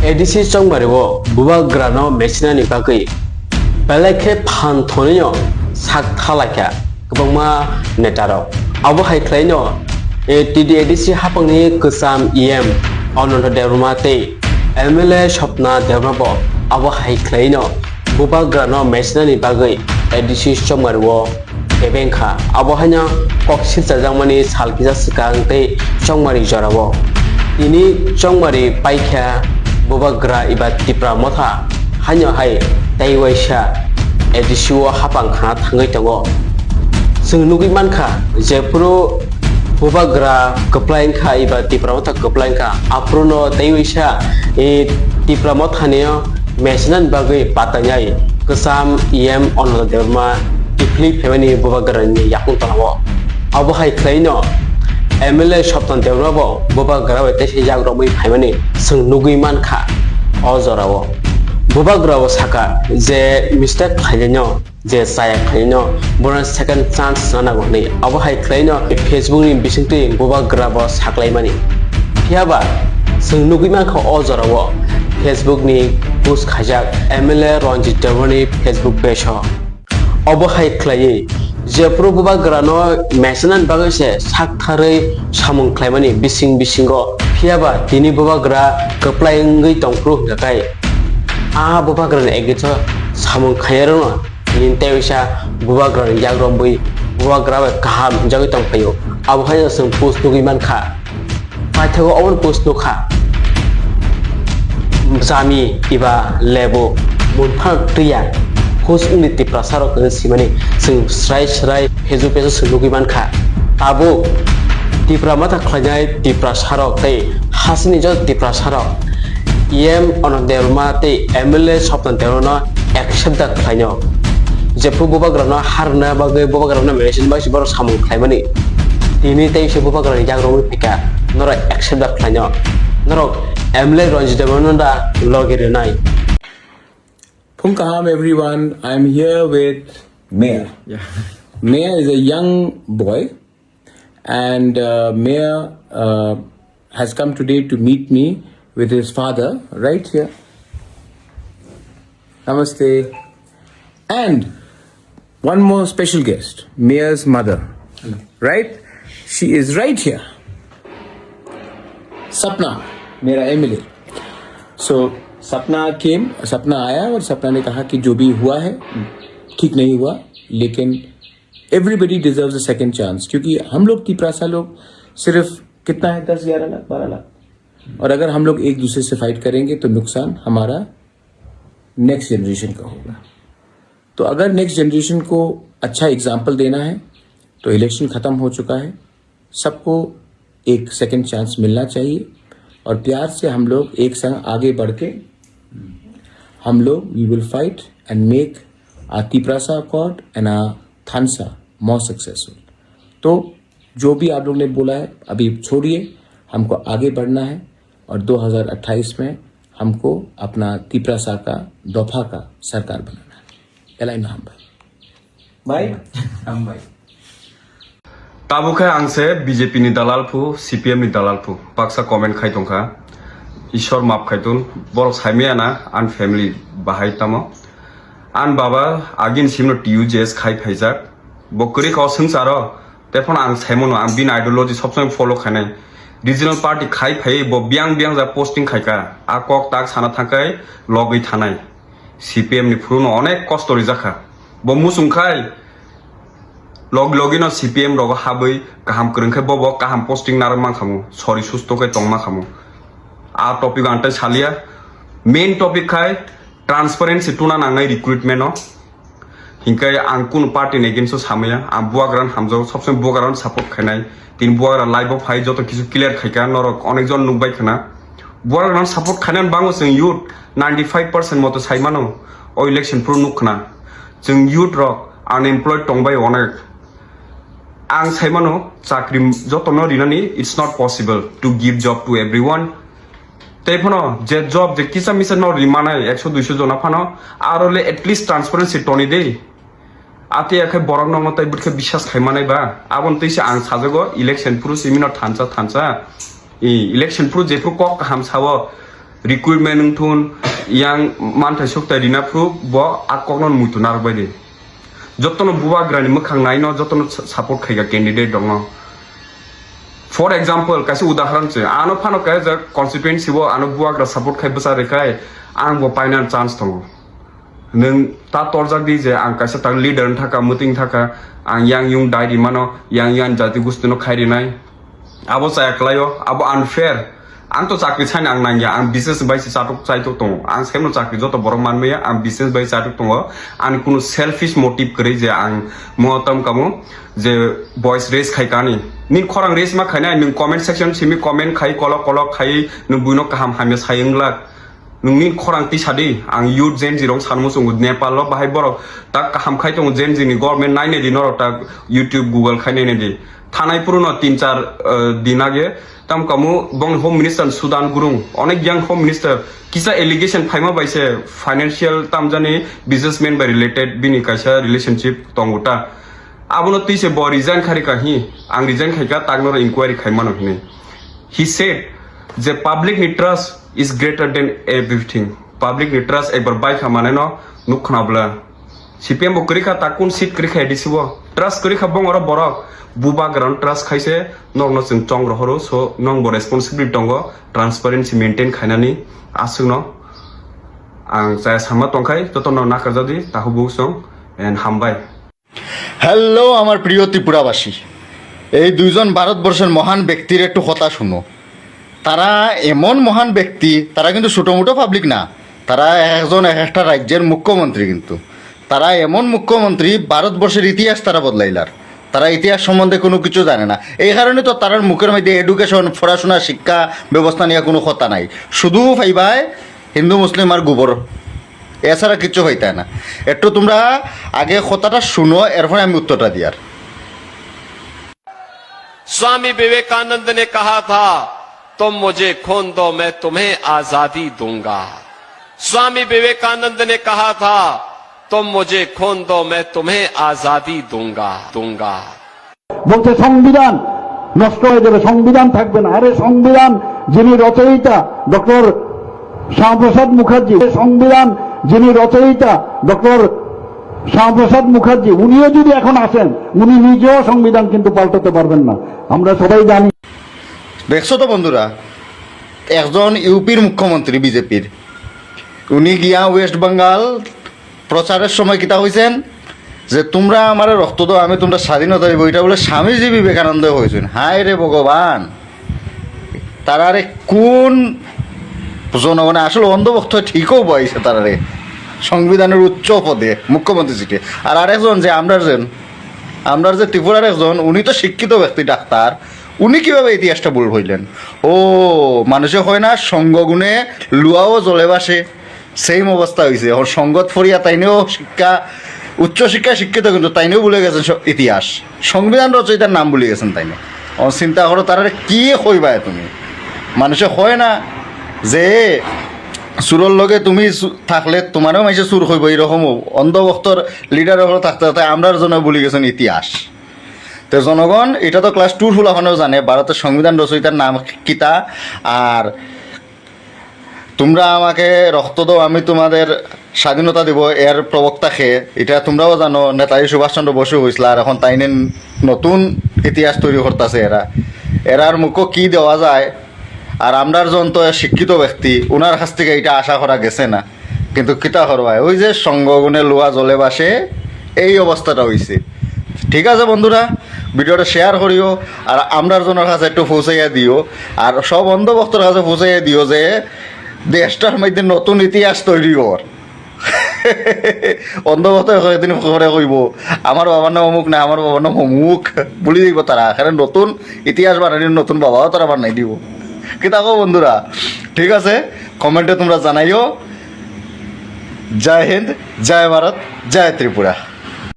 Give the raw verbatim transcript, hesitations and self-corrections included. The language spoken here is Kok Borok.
A D C Chongmari o bubagrano mechinani bagwi belai khe phan thonino sak thalaikha kwbangma netarok. Abo hai khlaino, eh, T D A D C hapangni kwcham E M Ananta Debbarma tei M L A Swapna Debbarma bo abo hai khlaino bubagrano mechinani bagwi A D C Chongmari o kebeng kha. Abo haino kok silchajakmani sal kisa swkang tei Chongmari jorao. Tini Chongmari paikha bubagra eba Tipra Motha haino hai tei waisa A D C o hapang khana thangwi tongo. Chwng nugwi mankha, jephuru bubagra kwplai wngkha eba Tipra Motha kwplai wngkha, aphuruno tei waisa, e, Tipra Mothani mechinani bagwi patainai kwcham E M Ananta Debbarma kiphilwi phaimani bubagrani yakung tolao. Abo hai khlaino M L A Swapna Debbarma bo bubagra bai teisa yak romwi phaimani chwng nugwi mankha o jorao. Bubagra bo saka je mistake khlainaino, je chaya khlaino, bono second chance rwna nango hwnwi. Abo hai khlaino Facebook ni bisingtwi bubagra bo saklaimani. Phiyaba chwng nugwi mankha o jorao Facebook ni post khaijak M L A Ranjit Debbarma ni Facebook page o. Obo hai khlaiwi jephuru bubagrano mechinani bagwi se saktharwi samung khlaimani bising bisingo. Phiyaba tini bubagra kwplai wngwi tongphuru hwnkha khe, a bubagrani against o samung khainai rokno Nini tei waisa bubagrani yak romwi bubagra bai kaham hinjagwi tongphaio. Abo haino chwng post nugwi mankha. Paithago obono post nukha. Jami eba lebu munphano twiya. Hus wngni Tiprasarok hwnwi swimani chwng srai srai Facebook page o chwng nugwi mankha. Tabuk Tipra Motha khlainai Tiprasarok tei hasini joto Tiprasarok E M Ananta Debbarma tei M L A Swapna Debbarmano accept da khlaino. Jephru bubagrano harna bagwi bubagrano machine bai se borok samung khlaimani. Tini tei se bubagrani yak romwi phaikha. Norok accept da khlaino. Norok M L A Ranjit Debbarmano da logi rwnai. Phung kaham everyone, I'm here with Mayor. Yeah. Mayor is a young boy and uh, Mayor uh, has come today to meet me with his father right here. Namaste. And one more special guest, Mayor's mother. Hello. Right? She is right here. Sapna, मेरा M L A. So, सपना came, सपना आया और सपना ने कहा कि जो भी हुआ है, ठीक नहीं हुआ, लेकिन everybody deserves a second chance, क्योंकि हम लोग तिपरासा लोग सिर्फ कितना है, दस ग्यारह लाख, बारह लाख, और अगर हम लोग एक दूसरे से फाइट करेंगे तो नुकसान हमारा नेक्स्ट जनरेशन का होगा। तो अगर नेक्स्ट जनरेशन को अच्छा एग्जाम्पल देना है तो इलेक्शन खत्म हो चुका है, सबको एक सेकंड चांस मिलना चाहिए और प्यार से हम लोग एक संग आगे बढ़ के हम लोग we will fight and make our Tiprasa Accord and our Thansa more successful। तो जो भी आप लोग ने बोला है, अभी छोड़िए, हमको आगे बढ़ना है और दो हज़ार अट्ठाईस में हमको अपना तिपरासा का दोफा का सरकार बनाना है। L I Maham bhai। Bhai? Maham bhai। Tabuk khe ang se B J P ni dalal phu, C P M ni dalal phu, baksa comment khai tongkha, Ishwar map khai tun, borok saimaya na, an family bahai tamo, an baba agin simno T U J S khai phaijak, bo kwrwi kha o swngcharo, tei phano ang saimano, ang bini ideology sob somoi follow khainai, regional party khai phai bo biyang biyang ja posting khaikha, a kok tak sana thangkhai logwi thanai, C P M ni phuru no onek kosto rijak kha, bo muchung khai, Log logino C P M rogo habwi kaham kwrwng khe bobo kaham posting narwk mankhamu, sori susto khe tong mankhamu. A topic ang tei salia. Main topic khai transparency tuna nangnai recruitment o. Hinkhe ang kunu party ni against o samaya, ang buagrano hamjago, sob somoi buagrano support khainai. Tini buagra live o phai joto kisu clear khaikha, norok onek jon nukbai khna. Buagrano support khainani bango chwng youth ninety five percent moto saimano o election phuru nuk khna. Chwng youth rok unemployed tongbai onek. Ang saimano chakri jotono rinani, it's not possible to give job to everyone. Tei phano je job je kisa misa no rimanai ekso duiso jona phano aro le at least transparency toni de. Ate akhai borok nokno tai bwrwkhe biswas khaimanai ba. Aboni twi se ang sajago election phuru simino thansa thansa. I election phuru jephuru kok kaham sao. Recruitment wng thun, yang manthai sokthai rina phuru bo a kokno muitu narwk bai di. Jotono bubagrani mwkhang naino, jotono sa-, support khaika candidate rokno. For example, kaisa udaharan se, ano phano kaisa constituency o ano bubagra support khai bwsa rwkhai, ang bo paina chance tongo. Nwng ta torjak di je ang kaisa tak leader wng thaka, mwtwi wng thaka, ang yang yung dai rimano, yang yang jati gustino khai rinai. Abo chaya kwlaio, abo unfair. Ang to chakri saino ang nangya, ang business bai se chatok chaitok tongo. Ang saino chakri joto borok manmaya, ang business bai chatok tongo. Ani kunu selfish motive kwrwi je ang mo tam kamo je voice raise khai kani. Nini khorang raise ma khainai, nwng comment section simi comment khai kolok kolok khai nwng buino kaham hamya sai wng glak. Nwng nini khorang tisa di, ang youth Gen Z rok sanmo chungo Nepal o bahai borok tak kaham khai tongo Gen Z ni government nainai di norok tak YouTube, Google khai nainai di. Thanai puruno tin char, eh, din age tam kamu bong home minister Sudan Gurung, onek yang home minister kisa allegation phaima bai se financial tamjani businessman bai related bini kaisa relationship tongo ta. Abono twi se bo resign khari ka hi, ang resign khai ka tak noro inquiry khai mano hinwi. He said je public ni trust is greater than everything. Public ni trust ekbar bai kha mane no nuk khna bla. C P M bo kwrwi kha, ta kun seat kwrwi kha A D C bo. Trust kwrwi kha bongoro borok. Bubagrano trust khaise nokno chwng chong rohoro, so nong bo responsibility tongo transparency maintain khainani aswkno. Ang chaya sama tongkhai jotono nakarjadi tahu buk song and hambai. Hello আমার প্রিয় ত্রিপুরাবাসী, এই দুইজন ভারতবর্ষের মহান ব্যক্তির একটু কথা শুনো। তারা এমন মহান ব্যক্তি, তারা কিন্তু ছোটো মোটো পাবলিক না, তারা এক একজন এক একটা রাজ্যের মুখ্যমন্ত্রী। কিন্তু তারা এমন মুখ্যমন্ত্রী, ভারতবর্ষের ইতিহাস তারা বদলাইলার। তারা ইতিহাস সম্বন্ধে কোনো কিছু জানে না, এই কারণে তো তারার মুখের মধ্যে এডুকেশন, পড়াশোনা, শিক্ষা ব্যবস্থা নিয়ে কোনো কথা নাই। শুধু পাইবায় হিন্দু মুসলিম আর গোবর, এছাড়া কিচ্ছু হইতায় না। একটু তোমরা আগে কথাটা শুনো, এরপরে আমি উত্তরটা দিয়ার। स्वामी विवेकानंद ने कहा था, "तुम मुझे खून दो, मैं तुम्हें आजादी दूंगा।" स्वामी विवेकानंद ने कहा था, "तुम मुझे खून दो, मैं तुम्हें आजादी दूंगा, दूंगा।" বলছে সংবিধান নষ্ট হয়ে যাবে, সংবিধান থাকবে না। আরে সংবিধান যিনি রচয়িতা ডক্টর শ্যামাপ্রসাদ মুখার্জি, সংবিধান যিনি রচয়িতা ডক্টর শ্যামাপ্রসাদ মুখার্জি, উনিও যদি এখন আসেন, উনি নিজেও সংবিধান কিন্তু পাল্টাতে পারবেন না, আমরা সবাই জানি। দেখছো তো বন্ধুরা, একজন ইউপির মুখ্যমন্ত্রী বিজেপির, উনি গিয়া ওয়েস্ট বেঙ্গল প্রচারের সময় কিতা কইছেন যে, "তোমরা আমারে রক্ত দাও, আমি তোমরা স্বাধীনতা দিব।" এটা বলে স্বামীজি বিবেকানন্দ কইছেন। হায় রে ভগবান, তারারে কোন জনগণে আসলে অন্ধভক্ত ঠিকও বইছে তারারে সংবিধানের উচ্চ পদে মুখ্যমন্ত্রী সিটে। আর আরেকজন যে আমরার যেন, আমরার যে ত্রিপুরার একজন, উনি তো শিক্ষিত ব্যক্তি, ডাক্তার, উনি কিভাবে ইতিহাসটা ভুল হইলেন? ও, মানুষে হয় না, সঙ্গ গুণে লুয়াও জলে ভাসে। সেম অবস্থা হইছে। এখন সঙ্গত ফরিয়া তাইনেও শিক্ষা, উচ্চ শিক্ষায় শিক্ষিত, কিন্তু তাইনেও ভুলে গেছেন স-, ইতিহাস। সংবিধান রচয়িতার নাম ভুলে গেছেন তাইনে। এখন চিন্তা করো, তারারে কি কইবায় তুমি? মানুষে কয় না যে চুরর লগে তুমি চু-, থাকলে তোমারও মাইসে চুর কইবো, এরকমও অন্ধভক্তর লিডার হলো থাকতে থাকতে আমরার জন্য ভুলে গেছেন ইতিহাস। তো জনগণ, এটা তো ক্লাস টুর ফুলাফানেও জানে ভারতের সংবিধান রচয়িতার নাম কিতা। আর তোমরা আমাকে রক্ত দাও, আমি তোমাদের স্বাধীনতা দিব, এর প্রবক্তা খে? এটা তোমরাও জানো, নেতাজি সুভাষচন্দ্র বসু হয়েছিল। আর এখন তাইনে নতুন ইতিহাস তৈরি করতেছে এরা। এরার মুখো কি দেওয়া যায়? আর আমরার জন তো শিক্ষিত ব্যক্তি, ওনার কাছ থেকে এটা আশা করা গেছে না। কিন্তু কিতা করবায়, ওই যে সঙ্গ গুণে লুয়া জলে ভাসে, এই অবস্থাটা হইছে। ঠিক আছে বন্ধুরা, ভিডিওটা শেয়ার করিও, আর আমরার জনের কাছে একটু পৌঁছাইয়া দিও, আর সব অন্ধভক্তর কাছে পৌঁছাইয়া দিও যে দেশটার মধ্যে নতুন ইতিহাস তৈরি হওয়ার। অন্ধভক্ত কয়েকদিন পরে কইব, "আমার বাবার নাম অমুক না, আমার বাবার নাম অমুক", ভুলে যাইব তারা। এখানে নতুন ইতিহাস বানানোর নতুন বাবাও তারা বানাই দিব। কিতা কও বন্ধুরা? ঠিক আছে, কমেন্টে তোমরা জানাইও। জয় হিন্দ, জয় ভারত, জয় ত্রিপুরা।